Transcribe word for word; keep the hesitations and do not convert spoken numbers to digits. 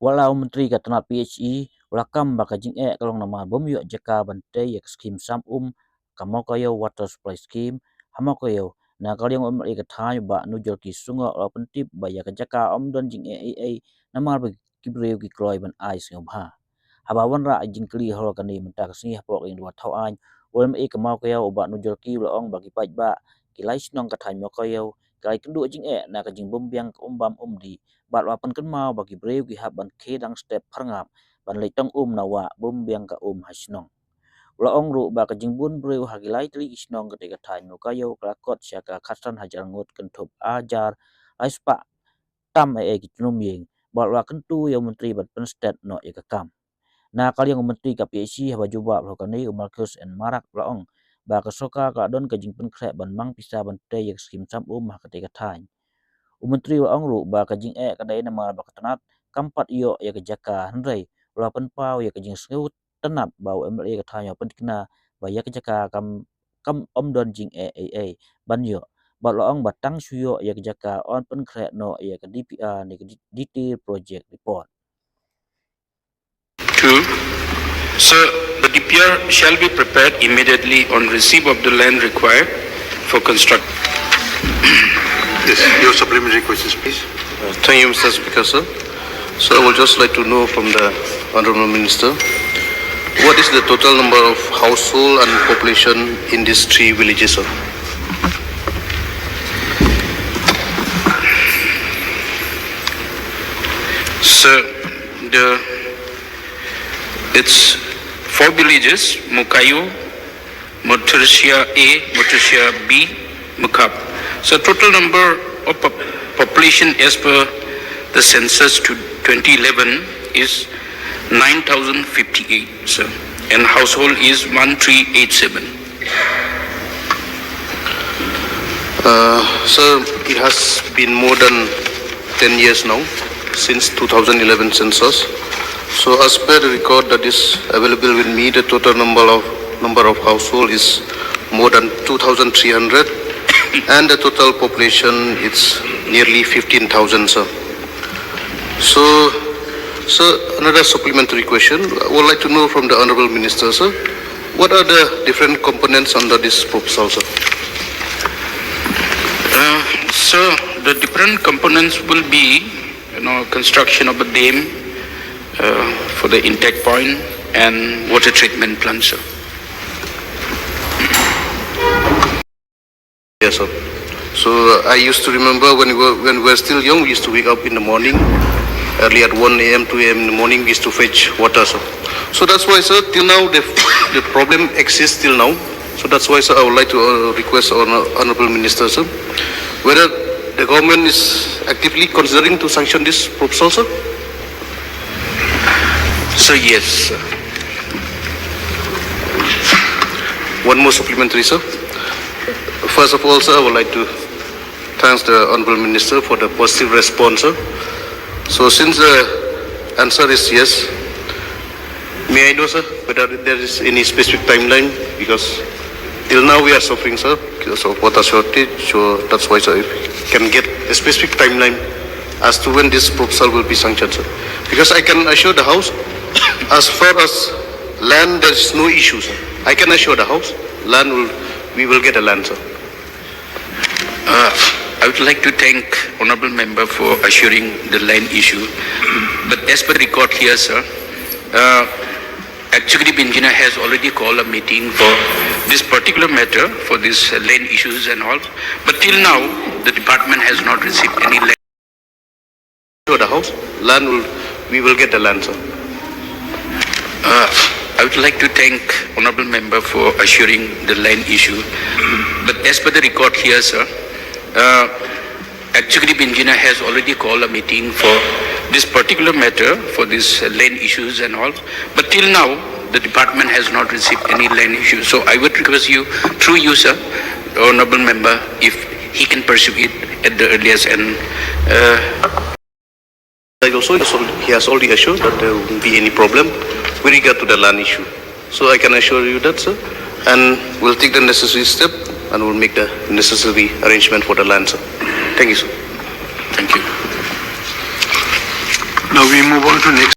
Wat la u Myntri ka tnat P H E u la kam ba ka jingeh ka long namar bym ïoh jaka ban tei ïa ka skhim sam um ka Mawkaiaw Water Supply Scheme ha Mawkaiaw, na ka liang u M L A ka thaiñ u Bah Nujorki Sangma u la pyntip ba ïa ka jaka ym don jingeh ei ei namar ba ki briew ki kloi ban ai sngewbha. Haba wanrah jingkylli halor kane mynta ka sngi hapoh ka ïing duwar thaw aiñ, u M L A ka Mawkaiaw u Bah Nujorki u la ong ba ki paidbah ki lai shnong ka thaiñ Mawkaiaw ki la ïakynduh jingeh na ka jingbymbiang ka um bam um dih bad u la pynkynmaw ba ki briew ki hap ban khie dang step pharngap ban leit tong um na wah bymbiang ka um ha shnong. U la ong ruh ba ka jingbun briew ha ki lai tylli ki shnong katei ka thaiñ Mawkaiaw ka la kot sha ka khatsan hajar ngut kynthup hajar lai spah tam ei ei ki tnum ïing bad u la kyntu ïa u Myntri ban pynstet noh ïa ka kam. Na ka liang u Myntri ka P H E haba jubab halor kane u Marcuise N Marak u la ong ba ka sorkar ka la don ka jingpynkhreh ban mang pisa ban tei ïa ka skhim sam um ha katei ka thaiñ. U Myntri u la ong ruh ba ka jingeh ka dei namar ba ka tnat kam pat ïoh ïa ka jaka, hynrei u la pynpaw ïa ka jingsngew tnat ba u M L A ka thaiñ u la pynthikna ba ïa ka jaka kam kam ym don jingeh ei ei ban ïoh bad u la ong ba tang shu ïoh ïa ka jaka yn pynkhreh noh ïa ka D P R ne ka Detailed Project Report. Two, sir, the D P R shall be prepared immediately on receipt of the land required for construction. Yes, your supplementary questions, please. Uh, thank you, Mister Speaker, sir. So I would just like to know from the Honorable Minister, what is the total number of household and population in these three villages, sir? Sir, the it's four villages: Mawkaiaw, Mawtyrshah A, Mawtyrshah B, Mawkhap. So total number of pop- population as per the census to twenty eleven is nine thousand fifty-eight, sir, and household is one three eight seven. Uh, sir, it has been more than ten years now, since two thousand eleven census. So as per the record that is available with me, the total number of number of household is more than two thousand three hundred, and the total population is nearly fifteen thousand, sir. So, sir, another supplementary question. I would like to know from the Honorable Minister, sir, what are the different components under this proposal, sir? Uh, so the different components will be, you know, construction of a dam uh, for the intake point and water treatment plant, sir. Yes, sir. So uh, I used to remember when we were when we were still young, we used to wake up in the morning, early at one a m, two a m in the morning, we used to fetch water, sir. So that's why, sir, till now the the problem exists till now. So that's why, sir, I would like to uh, request Honor- Honorable Minister, sir, whether the government is actively considering to sanction this proposal, sir. So yes, sir. One more supplementary, sir. First of all, sir, I would like to thanks the Honorable Minister for the positive response, sir. So since the answer is yes, may I know, sir, whether there is any specific timeline? Because till now we are suffering, sir, because of water shortage. So that's why, sir, if we can get a specific timeline as to when this proposal will be sanctioned, sir. Because I can assure the House, as far as land, there is no issue, sir. I can assure the House, land will, we will get a land, sir. Uh, I would like to thank Honorable Member for assuring the land issue. But as per record here, sir, uh, Executive Engineer has already called a meeting for this particular matter, for this uh, land issues and all. But till now, the department has not received any land. To the house, land will, we will get the land, sir. Uh, I would like to thank Honorable Member for assuring the land issue. But as per the record here, sir, uh, Executive Engineer has already called a meeting for this particular matter, for this uh, land issues and all. But till now, the department has not received any land issue. So I would request you, through you, sir, Honorable Member, if he can pursue it at the earliest and uh, Like also, he has al- he has already assured that there won't be any problem with regard to the land issue. So I can assure you that, sir, and we'll take the necessary step and we'll make the necessary arrangement for the land, sir. Thank you, sir. Thank you. Nawi move on to next